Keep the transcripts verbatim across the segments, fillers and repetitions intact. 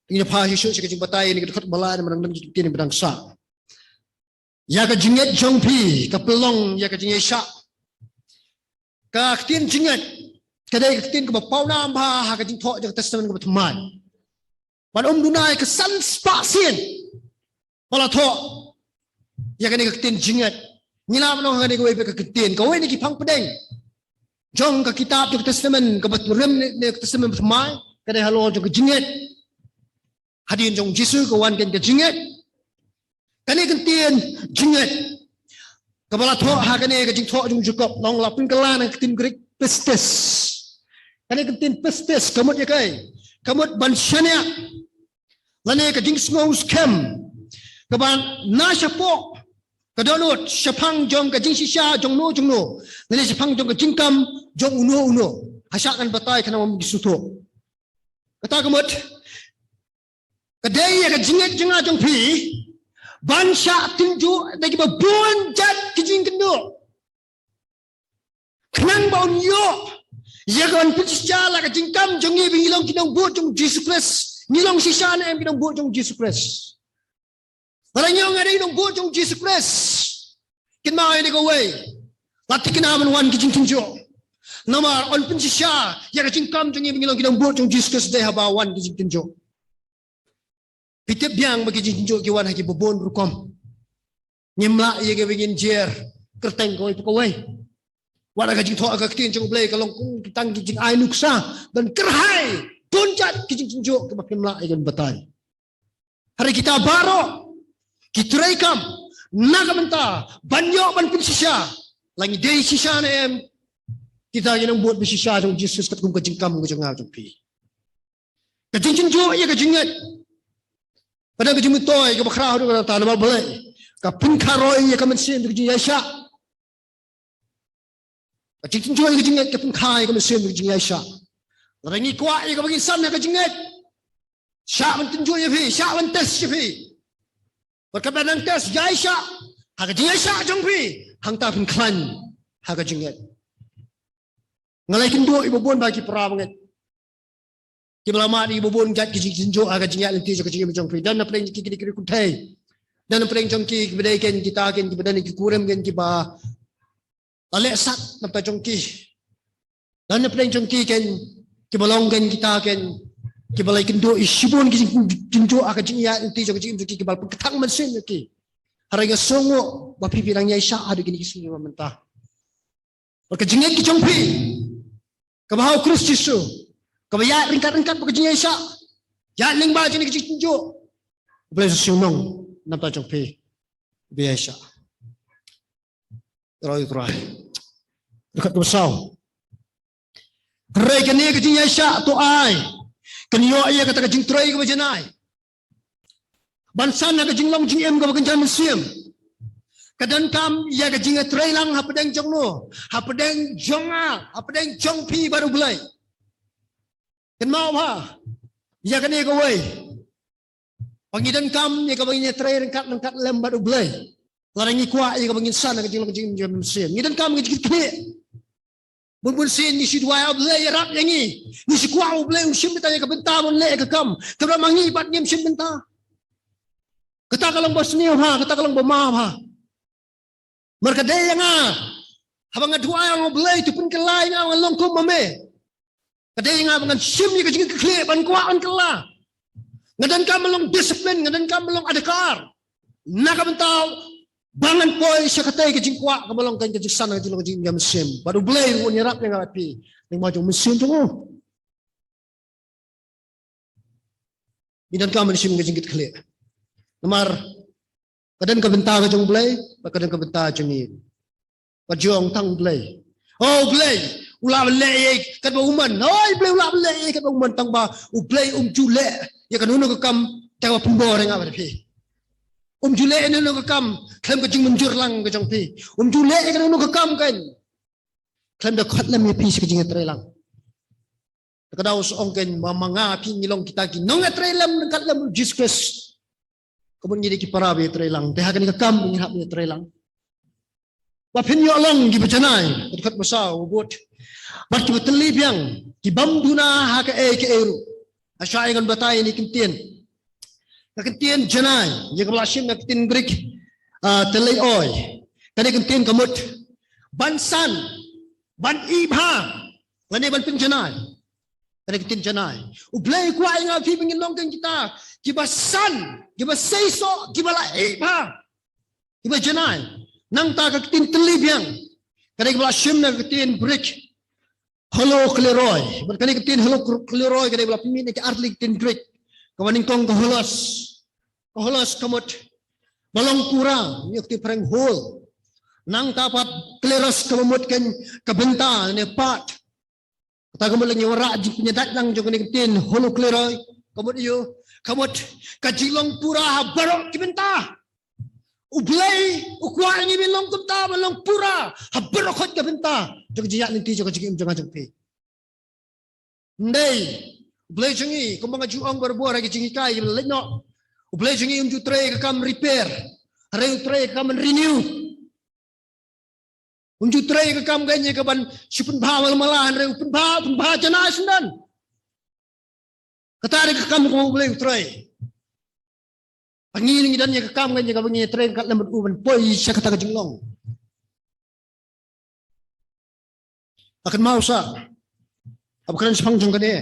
Ngin ïa phai shuh shuh sha ka jingbatai, ïa kane ka dkhot ba lai namar nang dang ktien ba dang sah. Ïa ka jingngeit jong phi ka pynlong ïa ka jingïaishah. Ka ktien jingngeit ka dei ka ktien kaba pawnam bha ha ka Jingthoh jong ka Testament kaba thymmai. Bad ym duna ïa ka san spah sien ba la thoh ïa kane ka ktien jingngeit. Ngi lah ban ong ha kane kawei pat ka ktien, kawei na ki phang pdeng jong ka kitab jong ka Testament kaba rim ne, ne ka Testament ba thymmai, ka dei halor jong ka jingngeit. Hadien jong u Jisu ka wan keiñ ka jingngeit. Kane ka ktien jingngeit kaba la thoh ha kane ka Jingthoh jong u Jakob, long la pynkylla na ka ktien Greek pistis. Kane ka ktien pistis ka mut ïa kaei? Ka mut ban shaniah lane ka jingsngew skhem kaba na shapoh ka dohnud shaphang jong ka jingshisha jong no jong no, lane shaphang jong ka jingkam jong uno uno. Hashah ngan batai khnang ba men sngewthuh. Kata ka mut ka dei ïa ka jingngeit jong nga jong phi ban shah tynjuh da kiba bun jait ki jingkynduh, khnang ba un ïoh ïa ka ban pynshisha la ka jingkam jong ngi ba ngi long ki nongbud jong u Jisu Khrist. Ngi long shisha ne em ki nongbud jong u Jisu Khrist? Lada ngi ong nga dei nongbud jong u Jisu Khrist, kynmaw ïa kawei, la thikna ban wan ki jingtynjuh. Namar yn pynshisha ïa ka jingkam jong ngi ba ngi long ki nongbud jong u Jisu Khrist dei haba wan ki jingtynjuh. Phi tip biang ba ki jingtynjuh ki wan ha kiba bun rukom. Ngim lah ïa kiba ngin jer kyrteng kawei pa kawei. Wat la ka Jingthoh, ka ktien jong U Blei ka long kum tang ki jingai nuksa ban kyrhai bun jait ki jingtynjuh kiba phim lah ïa kiban batai. Hynrei kita baroh ki treikam na ka bynta ban ïoh ban pynshisha la ngi dei shisha ne em kita ki nongbud ba shisha jong u Jisu Khrist katkum ka jingkam ka jong nga jong phi. Ka jingtynjuh ïa ka jingngeit ka dang ka jingmyntoi kaba khraw haduh katta namar balei? Ka pynkha roi ïa ka mynsiem ka jingïaishah. Ka jingtynjuh ïa ka jingngeit ka pynkha ïa ka mynsiem ka jingïaishah. Lada ngi kwah ïa kaba ngin san ha ka jingngeit, shah ban tynjuh ïa phi, shah ban test ïa phi. Bad katba nang test ïaishah ha ka jingïaishah jong phi, hangta phin khlaiñ ha ka jingngeit. Nga la ïakynduh ïa ba bun ba ki para bangeit kiba la mad ïa ba bun jait ki jingtynjuh ha ka jingïaid lynti jong ka jingim jong phi. Don na pdeng ki, ki, ki, ki kynthei, don na pdeng jong ki kiba dei keiñ kita keiñ kiba don ki kurim keiñ kiba la leh sat na bynta jong ki. Don na pdeng jong ki keiñ kiba long keiñ kita keiñ kiba la ïakynduh ïa shibun ki jingtynjuh ha ka jingïaid lynti jong ka jingim jong ki kiba la pynkthang mynsiem ïa ki. Hynrei nga sngewnguh ba phi phi dang ïaishah haduh kine ki sngi ba mynta. Bad ka jingngeit ka jong phi kaba ha U Khrist Jisu kaba ïaid ryngkat ryngkat bad ka jingïaishah, ïaid lyngba jong kine ki jingtynjuh, U Blei un sngewthuh na bynta jong phi ba ïaishah. Trai, Trai. Dkhot kaba saw. Hynrei kane ka jingïaishah to ai kan ïoh ïa kata ka jingtrei kaba janai ban san ha ka jinglong jingim kaba kynja mynsiem. Ka donkam ïa ka jingïatreilang hapdeng jong no? Hapdeng jong nga, hapdeng jong phi bad U Blei. Kynmaw bha ïa kane kawei, ba ngi donkam ïa kaba ngin ïatrei ryngkat ryngkat lem bad U Blei. Lada ngi kwah ïa kaba ngin san ha ka jinglong jingim jong mynsiem, ngi donkam ïa ka jingkitkhlieh. Bun bun sien ngi shu duwai, "A Blei, ïarap ïa ngi." Ngi shu kwah U Blei un shim bynta ïa ka bynta ban leh ïa ka kam, kaba ma ngi pat ngim shim bynta. Kata ka long ba sniew bha, kata ka long ba ma bha. Namar ka dei ïa nga, haba nga duwai ïa U Blei, to pynkylla ïa nga, ngan long kum ma me. Ka dei ïa nga ba ngan shim ïa ka jingkitkhlieh ban kwah ban kylla. Nga donkam ban long disiplin, nga donkam ban long adkar na ka bynta ba ngan poi sha katei ka jingkwah kaba long keiñ ka jingsan ka jinglong jingim jong mynsiem. Bad U Blei ruh un ïarap ïa nga bad phi lyngba jong u Mynsiem jong u. Ngi donkam ban shim ka jingkitkhlieh. Namar ka don ka bynta ka jong U Blei bad ka don ka bynta jong ngi. Bad jong tang U Blei. Oh, U Blei u lah ban leh ïa katba u mon. Hooid, U Blei u lah ban leh ïa katba u mon, tangba U Blei um ju leh ïa kano kano ka kam tang ba pynbor ïa nga bad phi. Um ju leh ïa kano kano ka kam khlem ka jingmynjur lang ka jong phi. Um ju leh ïa kano kano ka kam keiñ khlem da khot lem ïa phi sha ka jingïatreilang. Te ka daw sa ong keiñ ba ma nga phi ngi long kita ki nongïatreilang ryngkat lem U Jisu Khrist. Ka mut ngi dei ki para ba ïatreilang. Te ha kane ka kam ngi hap ïatreilang ba phin ïoh long kiba janai. Ka dkhot ba saw ba bud, bad kiba tylli biang, ki bym duna ha kaei kaei ruh. Nga shah ïa ngan batai ïa kane ka kyntien. Ka kyntien janai, ïa kaba la shim na ka ktien Greek, ah, teleoi. Kane ka kyntien ka mut ban san, ban ïeh bha, lane ban pynjanai. Kane ka kyntien janai. U Blei u kwah ïa nga phi ba ngin long kum kita kiba san, kiba seisoh, kiba la ïeh bha, kiba janai. Nangta ka ktien tylli biang, kane kaba la shim na ka ktien Greek, holokleroi. Bad kane ka ktien holokleroi kane ba la pynmih na ka artylli ka ktien Greek, kaba nyngkong ka holos. Ka holos ka mut ba long pura, ïa ka ktien phareng whole. Nangta pat kleros kaba mut kan ka bynta ne part. Kata ka mut lane ïa ka jingpynïadei lang jong kane ka ktien holokleroi, ka mut ïa, ka mut ka jinglong pura ha baroh ki bynta. U Blei u kwah ïa ngi ban long kumta, ban long pura ha baroh khoit ka bynta jong ka jingïaid lynti jong ka jingim jong nga jong phi. Ym dei U Blei jong ngi, kumba nga ju ong barabor ha ki jinghikai kiba la leit noh, U Blei jong ngi um ju trei ïa ka kam repair, hynrei u trei ïa ka kam renew. Um ju trei ïa ka kam kane ïa ka ban shu pynbha mala mala, hynrei u pynbha, pynbha janai shisyndon. Kata dei ka kam kaba U Blei u trei. Ngi, ngi don ïa ka kam kane ïa kaba ngi trei ka lem bad u ban poi sha kata ka jinglong. Nga kynmaw sa, haba kren shaphang jong kane,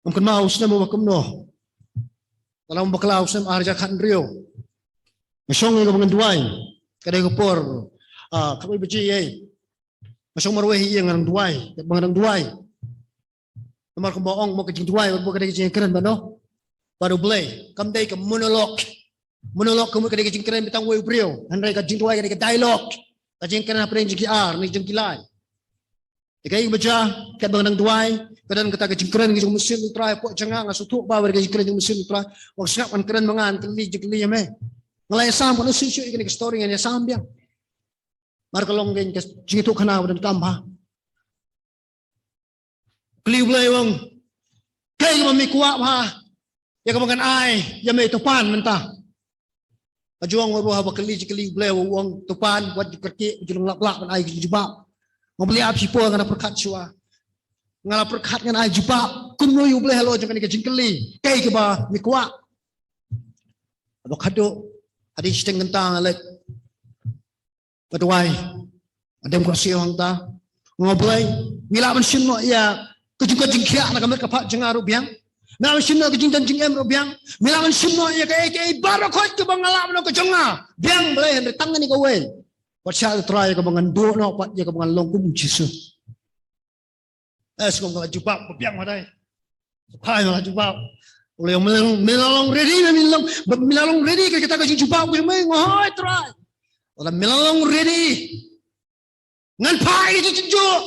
ngam kynmaw u snem uba kumno, ka la wan bakla u snem ar hajar khathynriew. Nga shong ïa kaba ngan duwai. Ka dei ka por, ah, khatwei baje ïa. Nga shong marwei hi ïa, nga dang duwai, kaba nga dang duwai. Namar kumba ong mo, ka jingduwai bad ka dei ka jingkren bad u, bad U Blei. Kam dei ka monologue. Monologue ka mut ka dei ka jingkren beit tang uwei u briew, hynrei ka jingduwai ka dei ka dialogue. Ka jingkren hapdeng jong ki ar ne jong ki lai. Te kaei kaba jia, katba nga dang duwai, ka don kata ka jingkren ka jong u Mynsiem u Trai hapoh jong nga. Nga sngewthuh ba ka dei ka jingkren jong u Mynsiem u Trai. Wat sngap ngan kren ma nga, ngan kylli jingkylli ïa me. Nga la ïasam, nga shu shu ïa kane ka story ngan ïasam biang. Namar ka long ka jingïathuhkhana ba donkam bha. Kylli U Blei, u ong, kaei kaba me kwah bha ïa kaba ngan ai ïa me, to pan mynta? Ka ju ong, ruh haba kylli jingkylli U Blei, u ong, to pan, wat ju kyrkieh, ju long lap lap, ngan ai ka jingjubab. Nga, U Blei, ap shipor, nga la pyrkhat shuwa. Nga la pyrkhat ngan ai jubab. Kumno ïa U Blei halor jong kane ka jingkylli, kaei kaba me kwah? Haba khatduh, hadien shiteng kynta nga leit, nga duwai. Hadien khublei hangta, nga ong, Blei, me lah ban shim noh ïa ka jingkoit jingkhiah na ka met ka phad jong nga ruh biang. Me lah ban shim noh ka jingdon jingem ruh biang. Me lah ban shim noh ïa kaei kaei baroh khoit kaba nga lah ban ong ka jong nga biang, Blei, hynrei tang kane kawei. Wat shah, Trai, ïa kaba ngan duh noh pat ïa kaba ngan long kum u Jisu. Eh, sngewbha, nga la jubab ba biang, wat ai. Hai, nga la jubab. U la ong, me la long, me la long ready, me la long, me la long ready, ka kata ka jingjubab ka jong me, nga ong, hooid Trai. Lada me la long ready, ngan phah ïa ki jingjynjar.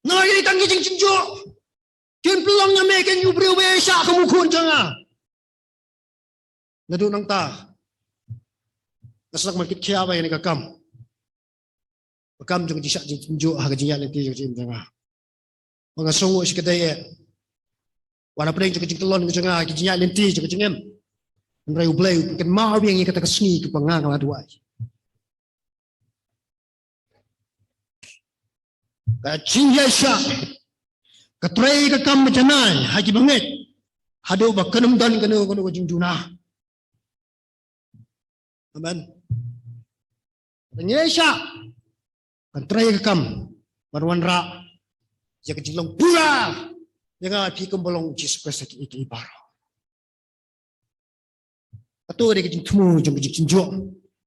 Ngan ïa tang ki jingjynjar. Kin pynlong ïa me kum u briew ba ïaishah kum u khun jong nga. Naduh nangta, nga sdang ban kit khia bha ïa kane ka kam. Ka kam jong ka jingshah jingjynjar ha ka jingïaid lynti jong ka jingim jong nga. Ba nga sngewnguh shikatdei eh, wat hapdeng jong ka jingtlot ka jong nga ha ka jingïaid lynti jong ka jingim, hynrei U Blei u pynkynmaw biang ïa kata ka sngi kaba nga, nga la duwai. Ka jingïaishah, ka trei ka kam ba janai ha ki bangeit, haduh ba kan ym don kano kano ka jingduna. Amen. Ka jingïaishah, kan trei ka kam ban wanrah ïa ka jinglong pura ïa nga bad phi kumba long u Jisu Khrist ha kiei kiei baroh. Kato ka dei ka jingthmu jong ka jingjynjar.